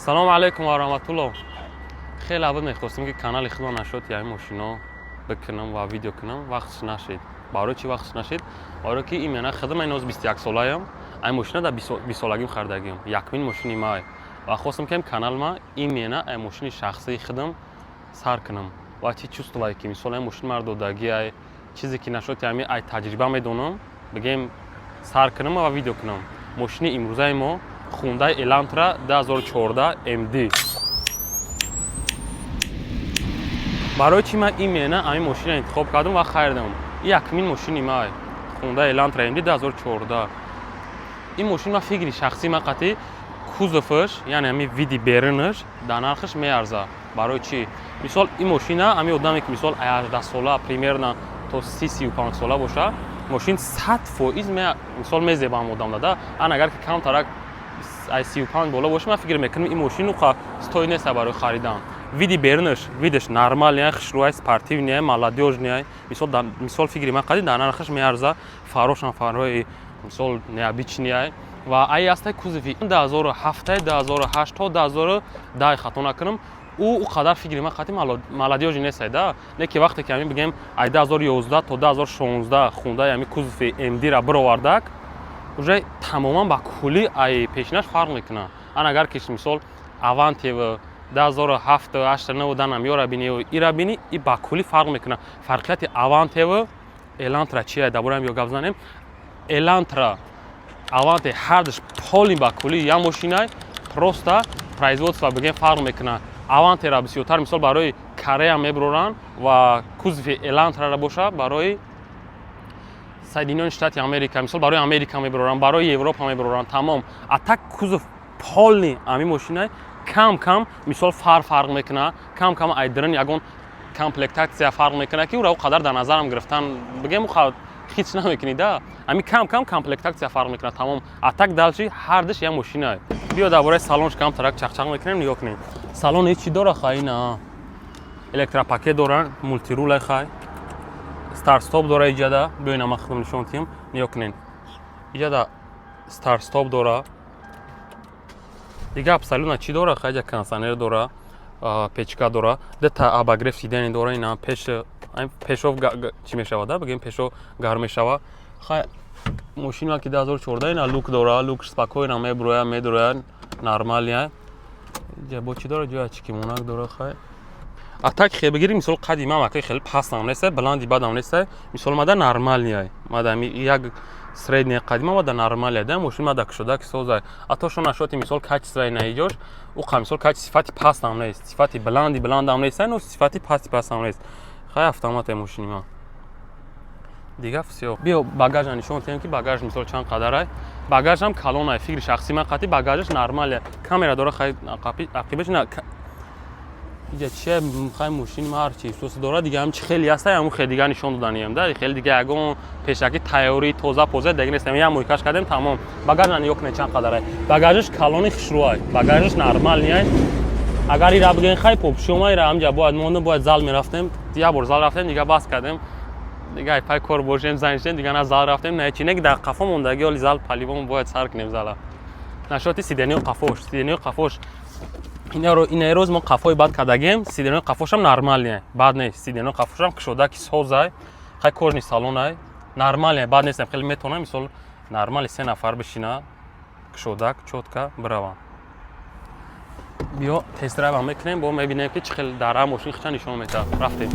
Салому алайкум ва раҳматуллоҳ. Хеле абад мехостем, ки канали худро нашоти ҳамин мошино бикунам ва видео кунам, вақтш нашид. Барои чӣ вақтш нашид? Барое ки именно худам ин ҳоз 21 солаям, ай мошина дар бистсолагим харидагим, якумин мошини май, ва хостам ки канал ма именно ай мошини шахсии худам сар кунам ва чӣ чувствое, ки мисол ай мошин мара додагӣ, ай чизе ки нашоти ҳами ай таҷриба медонам, бигем, сар кунам ва видео кунам. Мошини имрӯзаи мо Хундай Элантра 2014 MD. Барои чӣ ман именно ҳамин мошинро интихоб кардам ва харидам? Ин якумин мошини май, Хундай Элантра MD 2014. Ин мошин, ман фикри шахсии ман қатъи кузоваш, яъне ҳамин види берунаш, дар нархаш меарзад. Барои чӣ? Мисол, ин мошина ҳамин одаме, ки мисол 18 сола примерно то 30-35 сола боша, мошин 100% мисол мезеба ҳам одам дада. Ан агар ки камтарак ай 35 боло боша, ман фикр мекунам, ин мошин уқа стоит неста барои харидан. Види берунаш, видаш нормальный, хушрӯай, спортивный, молодёжный. Мисол, мисол, фикри ман қади дар нархаш меарза. Фарошам фарои мисол необычный ва ай астай кузови 2007, 2008 то 2010, хато накунам, ӯ қадар фикри ман қати молодёжный нестай да. Не ки вақте ки ҳамин, бигем, ай 2011 то 2016 Хундай ҳамин кузови MD-ра бировардак, уже тамоман ба куллӣ ай пешинаш фарқ мекунад. Ан агар ки мисол Авантев 2007, 8, 9 данам ёра бини, ира бини, и ба куллӣ фарқ мекунад. Фарқияти Авантев, Элантра чия, дар бораи ё гап занем. Элантра, Аванте ҳардуш полный ба куллӣ як мошинай, просто производство, бигем, фарқ мекунад. Авантера бисёртар мисол барои Корея мебуроранд ва кузови Элантрара боша барои Соединённые Штаты Америка, мисол барои Америка мебуроранд, барои Европа мебуроранд, тамом. А так кузов полный ҳамин мошинай, кам кам мисол фар фарқ мекунад, кам кам айдрин ягон комплектация фарқ мекунад, ки ӯра қадар дар назарам гирифтан, бигем, ҳеч намекунӣ да. Ҳамин кам кам комплектация фарқ мекунад, тамом. А так дальше ҳардуш як мошинай. Биё, дар бораи салонш камтарак чақчақ мекунем. Нигоҳ кунем, салон ҳеч чи дора. Хай, ина электропакет дора, мультирулай, хай, старт-стоп дора иҷада. Биё, ина ман худам нишон тиҳам. Нигоҳ кунед, иҷада старт-стоп дора. Дига абсолютно чӣ дора? Хайҷа кондиционер дора, печка дора, дета обогрев сиденья дора. Ина пеш, пешов чӣ мешава да, бигем, пешов гарм мешава. Хай, мошина ки 2014, ина люк дора, люк спокойно мебуроя, медуроя, нормальный. Бо чӣ дора? Ҷоя чикимонак дора. Хай, а так хе бигирим, мисол, қади ман акай хеле пастам неста, баланди бадам неста. Мисол, мада нормальный, мада як средний қади ман мада нормальный да. Мошин мада кушода ки созай, а то шо нашоти мисол качествои наиҷош уқа, мисол, сифати пастам нест, сифати баланди баландам нест, но сифати пасти пастам нест. Хай, автомате мошини ман. Дига всё. Биё, багажа нишон тиҳем, ки багаж мисол чанд қадарай. Багажам калонай, фикри шахсии ман қати багажаш нормале. Камера дора, хай, ақибаш на иҷа чия. Хай, мошини ма ҳар чи ҳиссоси дорад. Дига ҳам чи хеле ҳаста, ҳамун хеле дига нишон доданием да. Хеле дига ягон пешакӣ тайёрӣ тоза поза дига нестем, як мойкаш кардем, тамом. Багажа нигоҳ кунед, чанд қадарай. Багажаш калони хушрӯай, багажаш нормальный. Агар ира бигӯем, хай, попшиома ира ҳамҷа бояд мондем, бояд зал мерафтем. Як бор зал рафтем, дига бас кардем, дига пай кор бошем, заншем, дига на зал рафтем, на чи. Не, дар қафо мондаги, оли зал паливон бояд сар кунем зала. Нашоти сиденьё қафош, сиденьё қафош, ина рӯз мо қафои бад кардагем. Сиденьё қафошам нормальный, бад нест. Сиденьё қафошам кушода ки созай. Хай, кожаный салонай, нормальный, бад нестем. Хеле метавонам, мисол, нормали се нафар бишина, кушодак, чётко биравам. Биё, тест-драйвам мекунем, бо мебинем, ки чӣ хел дара мошин хича нишон метаҳад. Рафтем.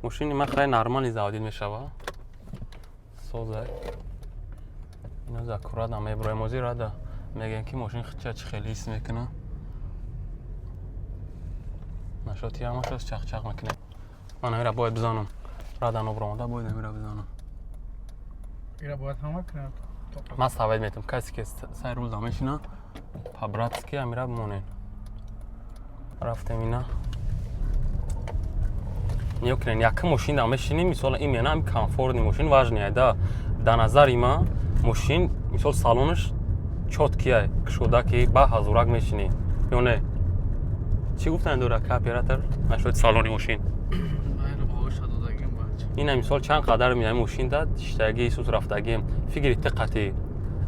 Мошини ман хеле нормали заводид мешава, созай. Ино аккуратно мебуроем. Озир рада мегӯем, ки мошин хича чӣ хеле ҳис мекунад. Нашоти ҳамашоз чақчақ мекунем. Ман амира бояд бизанам, радан обромада бояд амира бизанам. Ира бояд ҳама кунад. Ман совет метам, касе ки сари рӯза мешина, по-братски амира бимонед. Рафтем. Ина нигоҳ кунед, якум мошин мешинем, мисол, именно ҳами комфортный мошин важный да. Дар назари ман мошин, мисол, салонаш чёткий, кушода, ки ба ҳазурак мешинӣ ё не? Чӣ гуфтан дора ка оператор нашоди салони мошин? Байра баҳоша додагим, бача. Ина мисол, чанд қадар ми мошин дад шиштагӣ, сус рафтагӣ, фикри ти қати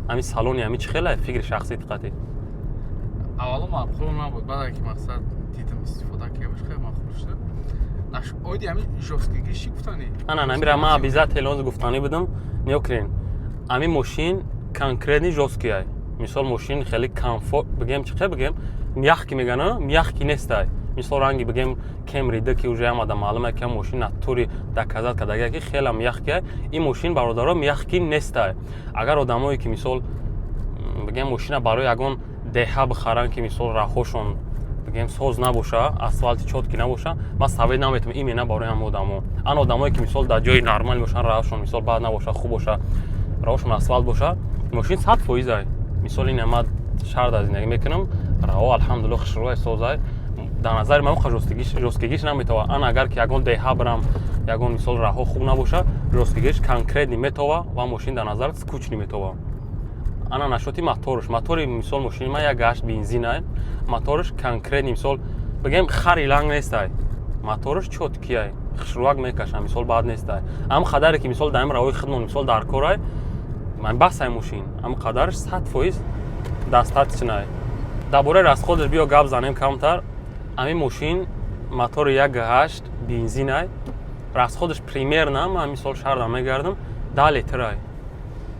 ами салони ами чӣ хела, фикри шахсии ти қати? Аввало маъқул набуд, баъд ки мақсад дидам, истифода кардам, хеле маъқул шуд. Оиди ами жёсткий гиш чӣ гуфтанӣ? Ана намира ман обязательно гуфтанӣ будам. Нигоҳ кунед, ами мошин конкретный жёсткий ай. Мисол, мошин хеле комфорт бигем, чӣ хел бигем, мягкий мегана, мягкий нестай. Мисол, ранги бигем Кемри д ки уже омада, маълуме ки мошин натури доказать кардагия, ки хеле мягкий ай. Ин мошин, бародаро, мягкий нестай. Агар одамое ки мисол бигем мошина барои ягон деҳа бихаранд, ки мисол раҳошон бигем соз набоша, асфалти чёткий набоша, ман совет наметавам именно барои ҳама одамо. Ан одамое ки мисол дар ҷои нормал бошанд, раҳошон мисол бад набоша, хуб боша, раҳошон асфалт боша, мошин 100% ай. Мисол, ин ман шаҳр дар зиндагӣ мекунам, раҳо алҳамдулилла хушрӯай, созай. Дар назари ман жёсткий гиш наметова. Ан агар ки ягон деҳа бирам, ягон мисол раҳо хуб набоша, жёсткий гиш конкретный метова ва мошин дар назар скучный метова. Ана нашоти моторш, мотори мисол мошини ман як гашт бензинай, моторш конкретный, мисол бигем, хари ланг нестай, моторш чёткий ай, хушрӯак мекаша, мисол бад нестай. Ам қадаре ки мисол дар ин раҳои хидмон мисол дар корай ман басай, мошин ам қадарш 100% достаточный. Дар бораи расход аш биё гап занем камтар. Ами мошин мотори 1,8 бензинай, расход аш примерно, ман мисол шаҳрда мегардам, 10 литрай.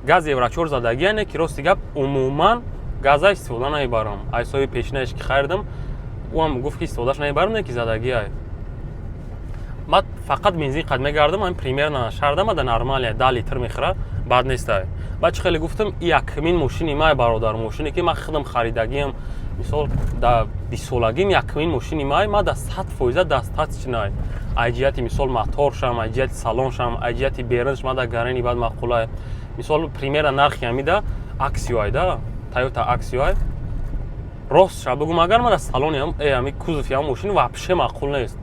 Газ евро 4 задагия, не ки рости гап, умуман газа истифода намебарам. Аз ҳисоби пешинаеш ки харидам, ӯам гуфт, ки истифодаш намебарам, не ки задагиай. Ман фақат бензин қад мегардам, ами примерно шаҳрда мада нормалия, 10 литр мехӯра, бад нестай. Баъд чӣ хеле гуфтам, якмин мошини май, бародар, мошине ки ман худам харидагиам, мисол да 20-солагим якмин мошини май, ма да 100% достаточный. Ай ҷиҳати мисол моторшам, ай ҷиҳати салоншам, ай ҷиҳати берунаш ма да гарени баъд маъқулай. Мисол, примерно нархи ҳамида Аксио айда, Тойота Аксио ай. Рост ша бигум, агар ма да салони ами кузови ҳам мошин вообще маъқул нест.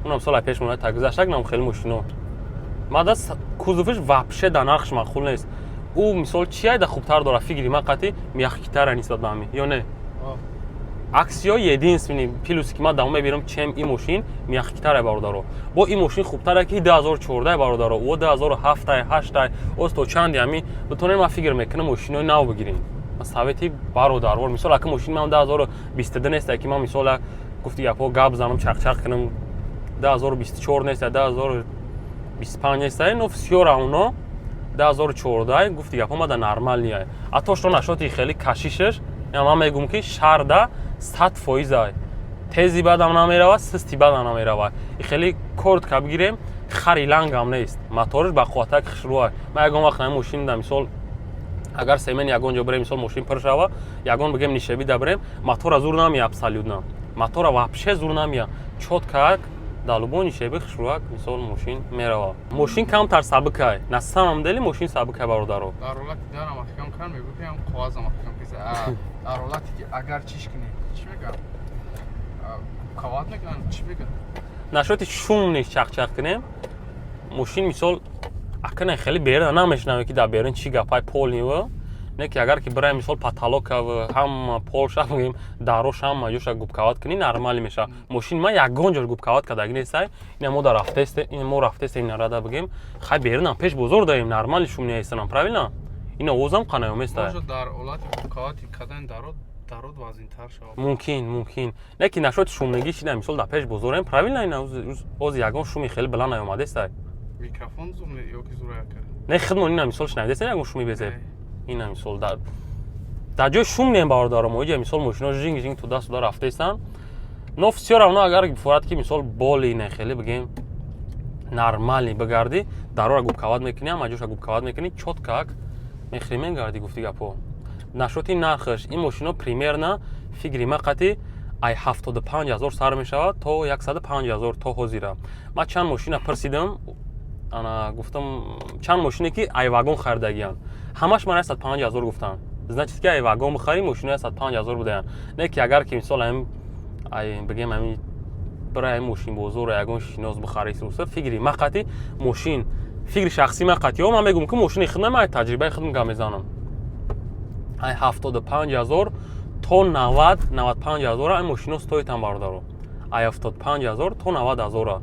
Унам сол пеш монда тагузаштак нам хеле мошино ма да кузов иш вообще да нархш маъқул нест. Ӯ мисол чи айда хубтар дора, фикри ман қатъи мягкий тара нисбат ба ҳами ё не? Аксио единственный плюс е ки ман давом мебирам, чем ин мошин мягкий таре, бародаро. Бо ин мошин хубтаре, ки 2014, бародаро, о 2007, 8, оз то чанди ҳами битонем. Ман фикр мекунам, мошинои нав бигирем, совет и бародарвор. Мисол, ака мошини ман 2022 нест, ки ман мисол гуфти гапҳо гап занам, чақчақ кунам. 2024 нест, 2025 нест, но всё равно 2014, гуфти гапҳо, мада нормальный ай. Ато что нашоти хеле кашишаш, ман мегӯм, ки шаҳрда 100% ай, тези бадам намерава, систи бадам намерава. И хеле коротко бигирем, хари лангам нест, моторш ба қувватак хушрӯай. Ман ягон вақт ҳамин мошин, мисол, агар семен ягон ҷо бирем, мисол мошин пур шава, ягон бигем нишебӣ да бирем, мотора зур намея, абсолютно мотора вообще зур намея. Чётко дар любой нишебӣ хушрӯак мисол мошин мерава. Мошин камтар сабукай, на самом деле мошин сабукай, бародаро. Дар ҳолати дарам маҳкам кунам, мегӯ ки ҳам қоғазам маҳкам киса. Дар ҳолате ки агар чиш кунӣ, чӣ мегӯям, кават мекунам, чӣ мегӯям? Нашоти шум нест, чақчақ кунем, мошин мисол акна хеле берун намешунаве, ки дар берун чӣ гапай полнива не, ки агар ки бираем, мисол, потолок ав ҳама полша бигем, дарош, ҳама ҷоша губковать кунӣ, нормалӣ мешавад. Мошини ман ягон ҷош губковать кардагӣ нестай. Ина мо дар рафтесте, ина мо рафтесте, ина рада бигем, хай, берунам пеш бозор даем, нормали шум неестанам, правильно? Ина овозам қанаёместай. Может, дар ҳолати губковать и кардани дарод вазнинтар шавад. Мумкин, не ки нашоти шумнагӣ шида, мисол, дар пеш бозорем, правильно? Ина оз ягон шуми хеле баланд наёмадестай. Микрофон зур ё ки зур яка? Не, хидмон ина мисол шунавидеста ягон шуми безеб? Ина мисол дар ҷои шум нем, бародаро, мо иҷа мисол мошино жинг жинг туда суда рафтаистанд, но всё равно агар бифорад, ки мисол боли не хеле бигем нормалӣ бигардӣ, дарора губковать мекунӣ, ҳама ҷоша губковать мекунӣ, чётко мехӯри, мегардӣ. Гуфти гапҳо, нашоти нархаш ин мошино примерно, фикри ма қати, ай 75 000 сар мешавад то 105 000. То ҳозира ман чанд мошина пурсидам, ана гуфтам, чанд мошине ки ай вагон харидагиянд, ҳамаш ман 105 000 гуфтанд. Значит, ки ай вагон бихарӣ, мошино 105 000 будаянд. Не ки агар ки мисол ам ай бигем ами бирай мошинбозору ягон шинос бихарӣ, суса, фикри ма қати мошин, фикри шахсӣ ма қати ё ман мегӯм, ки мошини худам, ай таҷрибаи худам гап мезанам, ай 75 000 то 90, 95 ҳазора ай мошино стоит ам, бародаро, ай 75 000 то 90 ҳазора.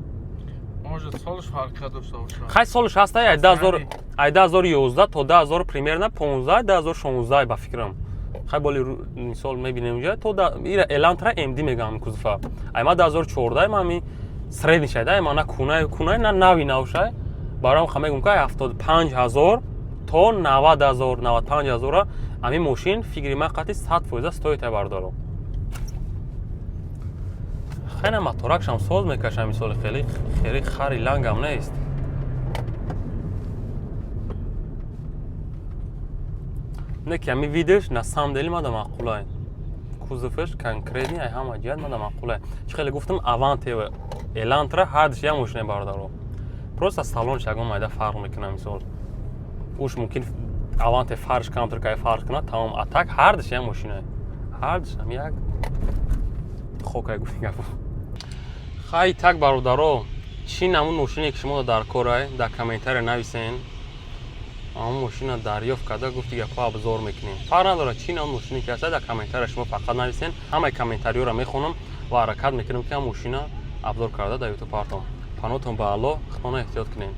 Может, солш фарқ дошта бошад. Хай, солш ҳаста, ай 2000, ай 2011 то 2000 примерно 15, 2016 ба фикрам. Хай, боли мисол мебинем уҷа то ира Элантра МД мегӯям. Кузова ай ма 2014, ма ами средний шайда, ай ма на кунай кунай, на нави навшай. Бароям ха мегӯм, ки ай 75 ҳазор то 90 ҳазор, 95 ҳазора ами мошин фикри ман қатъи 100% стоит ай, бардорам. Хайна, моторакшам соз мекашам, мисоли хеле хеле хари лангам нест. Не ки ами видеш, на самом деле мада маъқулай. Кузоваш конкретный ай ҳама ҷиҳат мада маъқулай. Чӣ хеле гуфтам, Аванте, Элантра ҳардуш як мошине, бародаро, просто салонш ягон майда фарқ мекунад. Мисол, уш мумкин Аванте фарш камтар кай фарқ кунад, тамом. А так ҳардуш як мошина, ҳардушам як хокай, гуфти гапо. Хай, так, бародаро, чӣ намуд мошине ки шумо дар корай, дар комментария нависен. Ҳамон мошина дарёфт карда, гуфти гапо, обзор мекунем. Фарқ надорад, чӣ намуд мошине ки ҳаста, дар комментария шумо фақат нависен. Ҳамаи комментариёро мехонам ва ҳаракат мекунем, ки ҳам мошина обзор карда дар Ютуб партом. Панотон ба Аллоҳ, худтона эҳтиёт кунед.